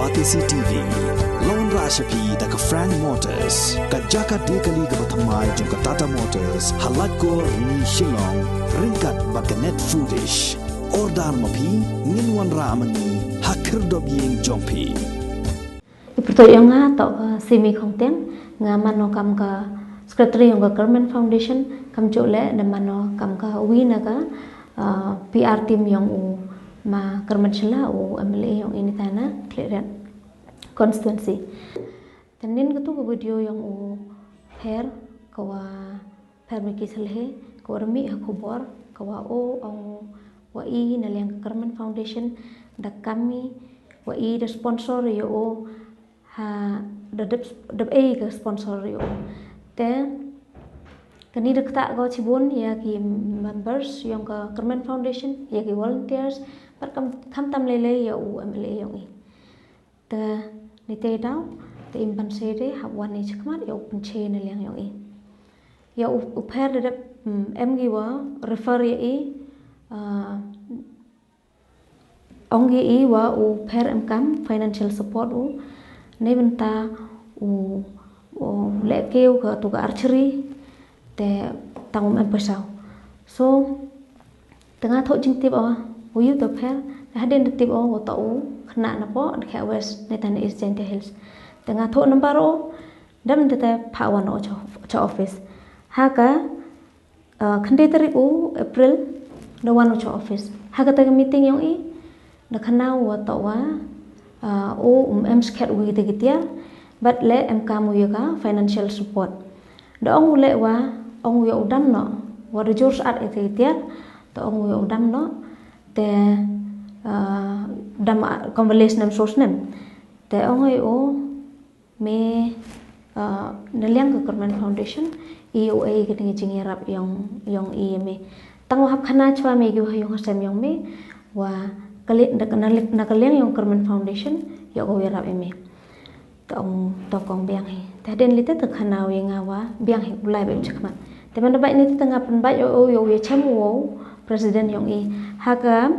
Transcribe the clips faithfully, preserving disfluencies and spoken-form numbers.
Batesi T V. Long ra sha phi da ka Frank Motors, ka jaka de kali kaba thymmai jong ka Tata Motors, ha Laitkor, Shillong, ryngkat bad ka Net Foodish. Order ma phi, ngin wanrah ma ngi ha khyrdop ïing jong phi. Pyrthei ïong nga toh ka Simi Khongtiang, nga mano kam ka secretary ïong ka Kyrmen Foundation, kam jole da mano kam ka wi na ka uh, P R team ïong u ma Kyrmen Shylla, u M L A ïong ini tana Khliehriat constituency. Tenin katu ka video ïong u Pher, ka wa Pher Miki Shalhe, ka wa rmi ha khubor, ka wa o ong wa i na liang ka Kyrmen Foundation da kami, wa i da sponsor ïa o, ha da dep dep ei ka sponsor ïa o. Te kani da kata ka chibun ïa ki members ïong ka Kyrmen Foundation, ïa ki volunteers, bad kam kam tam lele ïa u M L A ïong i. Te ni te daw te im ban se de hap wan i chakmat ïa u pynche na liang ïong i. Ïa u u Pher da dep em gi wa refer ïa i. Uh, Ong i wa u Pher em kam financial support u, ne bynta u, u leh kiew ka tu ka archery, te tang um em pesa. So te nga thoh jingtip o u yu to Pher, te hadien da tip o wa to u khynnah na po da khe west ne tan East Jaintia Hills. Te nga thoh number o, dam te te pha wan o cha office. Ha ka Uh, khyndai tarik u April da wan u cha office. Ha kata ka meeting ïong i da khana u wa to wa, uh, u um em skhet u kita ki tiar, bad le em kam u ïa ka financial support. Da ong u le wa, ong u ïa u dam no wa da jur sat ita ki tiar. Da ong u ïa u dam no te, uh, dam convalescent nem sos nem. Te ong u ïa u me, uh, na liang ka Kyrmen Foundation i u ei ka ding jingïarap ïong ïong i me. Tang wa hap khana chwa me ki wa ïong hasem ïong me wa ka liang na ka liang ïong Kyrmen Foundation ïa ko ïarap i me. Tong tokong biang hi. Te den lite te khana wi nga wa biang hi u lai ba u chakmat. Te man da bai ni te nga pynbai ïa u ïa u ïa chem u president ïong i. Ha ka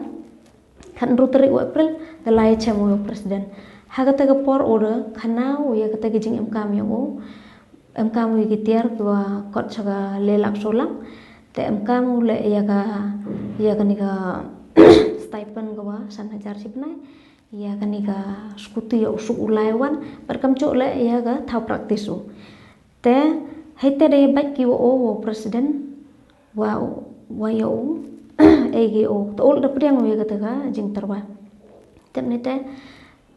khat hynriew tarik u April da lai chem u president. Ha kata ka por u da khana u ïa kata ka jingem kam ïong u. Em kam u ïa ki tiar ki wa kot cha ka le lak solang. Te em kam u le ïa ka ïa kani ka stipend ka wa san hajar chi bnai. Ïa kani ka scooty ïa u suk u lai wan. Bad kam chok le ïa ka thaw practice u. Te hei te da ïa bad ki wa o wa president. Wa wa ïa u ei ki o to ul da pdiang wi kata ka jingtyrwa. Tep ni te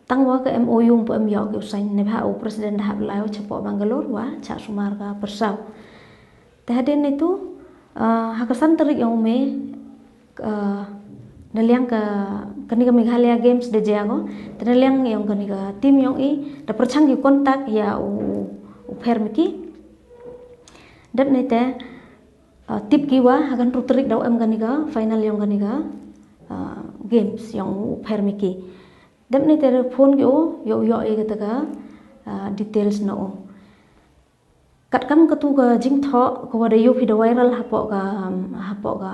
tang wa ka M O U po em ïa ki u sain ne ba u president da hap lai u chapo Bangalore wa cha sumar ka persaw. Te hadien ni tu, uh, ha ka san tarik ïong me, uh, na liang ka kani ka Meghalaya Games de jia ko. Te na liang ïong kani ka team ïong i da perchang ki contact ïa u u Pher Miki. Dep ni te uh, tip ki wa ha kan hynriew tarik daw em kani ka final ïong kani ka, uh, games ïong u Pher Miki. Dep ni te phone ki u ïo ïo i kata ka, uh, details na u. Kat kam katu ka jingthoh ka wa da ïo phi da viral hapo ka, um, hapo ka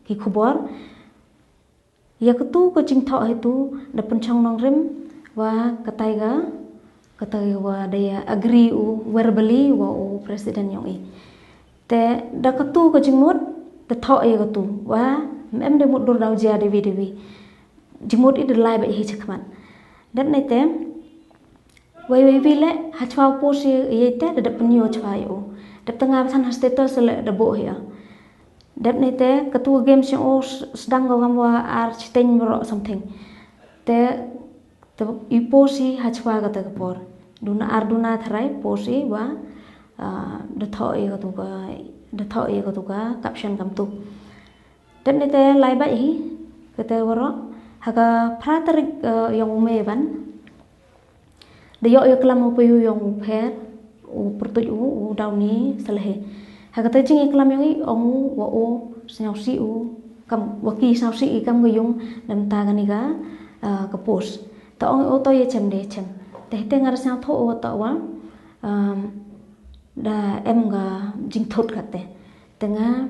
ki khubor. Ïa katu ka jingthoh hi tu da pynchong nongrim wa katai ka katai wa da ïa agree u verbally wa u president ïong i. Te da katu ka jingmut da thoh ïa katu wa em de mut dur daw jia dewi dewi. Jingmut i da lai ba hi chakmat. Dep ni te wei wei wi le ha chwa u post ïa ïa te da dep pynïo chwa ïa u. Dep tanga ba san ha status le da bo hi ïa. Dep ni te katu game sing o sdang ko gam wa ar chiteng bro something. Te te i post i ha chwa kata ka por. Duna ar duna tharai post i wa, uh, da thoh i katu ka da thoh i katu ka caption kam tu. Dep ni te lai ba hi kata waro ha ka phra tarik, uh, ïong u me ban. Da ïoh ïa klam u pei u ïong u Pher, u pyrtuit u, u Dawni Shalhe. Ha kata jingïaklam ïong i ong u wa u sñiawsih u kam wa ki sñiawsih i kam ka ïung namta kani ka, ah, ka post. Ta ong u to ïa chem de chem. Te te nga da sñiawthuh u ta wa, um, da em ka jingthut kate. Te nga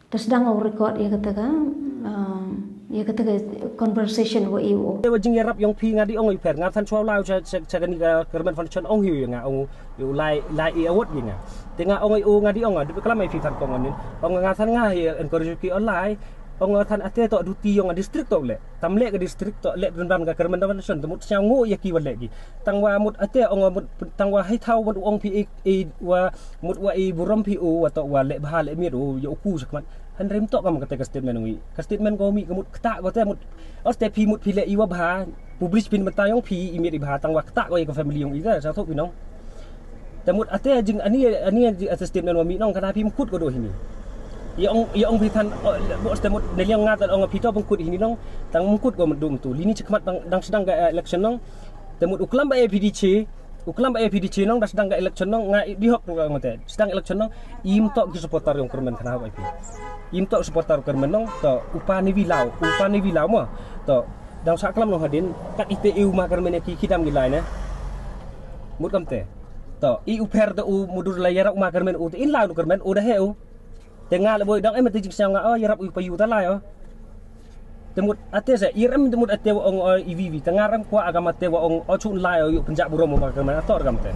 Te sdang u record ïa kata ka, um, Ïa kata ka conversation wa i u. Te wa jingïarap yong phi nga di ong i pher nga than chwa lai cha cha cha kani ka Kyrmen Foundation ong hi ïa nga ong u lai lai i award ïa nga. Te nga ong i u nga di ong nga di klam i phi than kong anin. Ong nga than nga hi encourage ki online. Ong nga than ate to duty yong nga district to le. Tam le ka district to le ban ban ka Kyrmen Foundation te mut cha ngo ïa ki wa le ki. Tang wa mut ate ong nga mut tang wa hai thaw mut ong phi i i wa mut wa i burom phi u wa to wa le bha le miet u ïa u ku sakmat. Hynrei mtok kam kata ka statement ong i. Ka statement ko mi ka mut kata ko te mut. Oste phi mut phi le i wa bha. Publish phin mata yong phi i miet i bha tang wa kata ko i ka family yong i ta sa thok phi nong. Te mut ate jing ani ani jing ate statement wa mi nong kana phi mkut ko do hini. I ong i ong phi than bo oste mut ne liang nga ta ong phi to mkut hini nong. Tang mkut ko mut dum tu. Lini chakmat dang dang sedang ka election nong. Te mut u klam ba A P D C U klam ba A P D C nong da sedang ka election nong nga di hok ruh ka ngote. Sedang election nong im tok ki supporter yong Kyrmen khana hok A P. Im tok supporter Kyrmen nong to upa ni vilau upa ni vilau mo. To dang sa klam nong hadin kat ite iu ma Kyrmen ki kidam gi lai ne. Mut kamte. To i u pher da u mudur la yara u ma Kyrmen u te in la u Kyrmen u da he u. Te nga le boi dang em te jing siang nga o yarap u pa yu ta lai o. Te mut ate sa i rem te mut ate wa ong o i vivi te nga rem kwa aga mate wa ong o chun lai o yu penjak burom ma ka man ator kam te.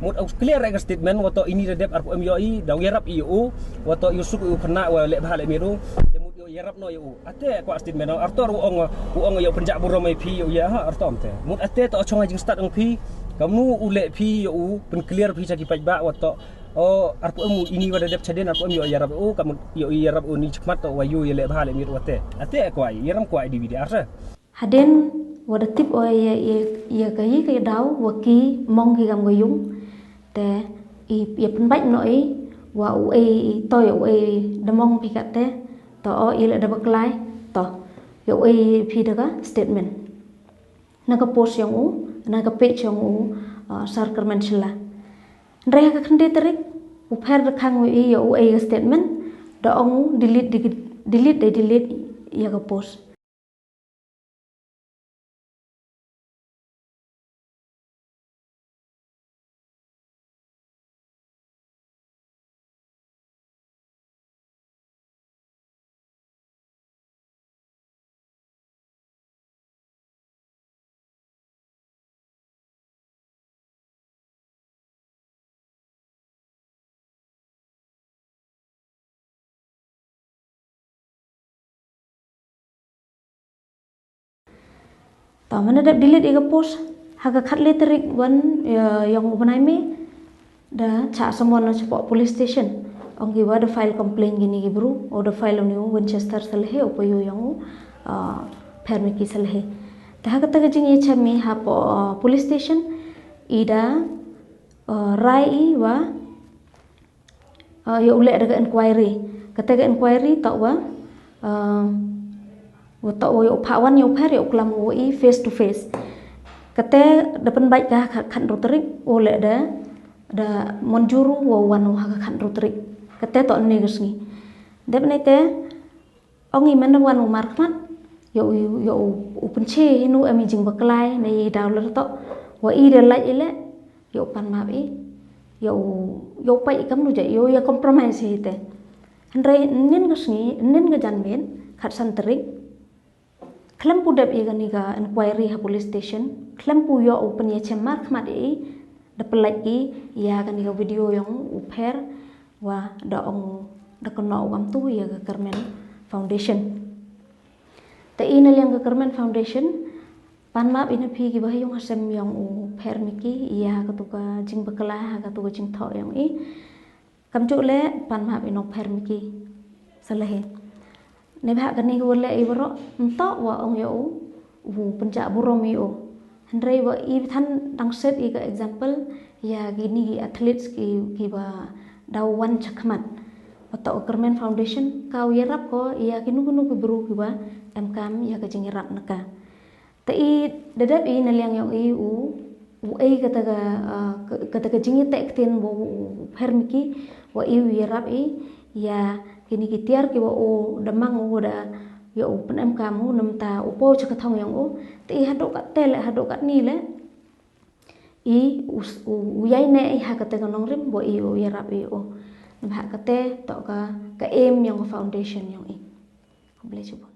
Mut au clear ka statement wa to ini da dep arpu em yo i da yarap i u wa to yu suk u khana wa le bha le miru. Te mut yo yarap no yu ate kwa statement o artor wa ong wa ong yo penjak burom i phi yo ya ha artom te. Mut ate to chong jing start ong phi kamu u le phi yo u pen clear phi sa ki paj ba wa to O arpu em u ini wa da dep chadien arpu em yo yarap u kam yo yarap u ni chikmat to wa yu ya le bha le mir wa te. Ate kwai yaram kwai di video arsa. Hadien wa da tip o ya ya ya ka yi ka daw wa ki mong ki gam ga yung. Te i ya penbait no i wa u ei i to ya u ei da mong pi kat te. To o i le da baklai to ya u ei pi da ka statement. Na ka post yong u na ka page yong u uh, Sar Kyrmen Shylla. Hynrei ha ka khyndai tarik u pher da khang u i ya u ei ka statement da ong u delete di delete da delete ya ka post. Ta mana dep delete ïa ka post ha ka khatle tarik wan ïa yong u bnai me da cha samon na chapoh police station. Ong ki wa da file complaint gini ki bru o da file ni u Winchester Salehe u payu yong u uh, Phermiki Salehe. Ta ha kata ka jing ïa chami ha po uh, police station i da uh, rai i wa Uh, ïa u leh da ka inquiry. Kata ka inquiry ta wa uh, wa ta wa ïa u pha wan ïa u pher ïa u klam wa i face to face. Kata da pynbait ka khat khat ru tarik u leh da da monjuru wa wan u ha ka khat ru tarik. Kata ta ne ka sngi. Dep ne te Ong i manda wan u markhmat ïa u ïa u u pynche hinu em i jingbaklai ne i daw ler to wa i de lait i le ïa u pan map i ïa u ïa u pai i kam nu ja ïa u ïa compromise hi te. Hynrei nin ka sngi nin ka janmiet khat san tarik khlem pu dep ïa kani ka inquiry ha police station khlem pu ïa u pynïa chem markhmat i da pynlait i ïa kani ka video ïong u pher wa da ong da kynnoh u kam tu ïa ka Kyrmen Foundation. Te i na liang ka Kyrmen Foundation pan map i na phi ki ba ha yung ha sem ïong u Phermiki ïa ka tu ka jingbakla ha ka tu ka jingthoh ïong i. Kam ju le pan map i nong Phermiki Salehe. Ne bha kani ka wale i baro nto wa ong ïa u u pynjah burom ïa u. Hynrei wa i than dang set i ka example ïa kini ki athletes ki ki ba daw wan chakhmat. Wa to Kyrmen Foundation ka u ïarap ko ïa kinu kinu ki bru ki ba em kam ïa ka jingïarap na ka. Te i da dep i na liang ïong i u u ei kata ka kata ka jingïateh ktien ba u Phermiki wa i u ïarap i ïa kini ki tiar ki wa u da mang u da ïa u pynem kam u namta u po cha ka thong ïong u. Te i haduh kat te le haduh kat ni le i u ïai ne i ha kata ka nongrim ba i u ïarap i u. Ba ha kata to ka ka aim ïong ka foundation ïong i. Khublei chibun.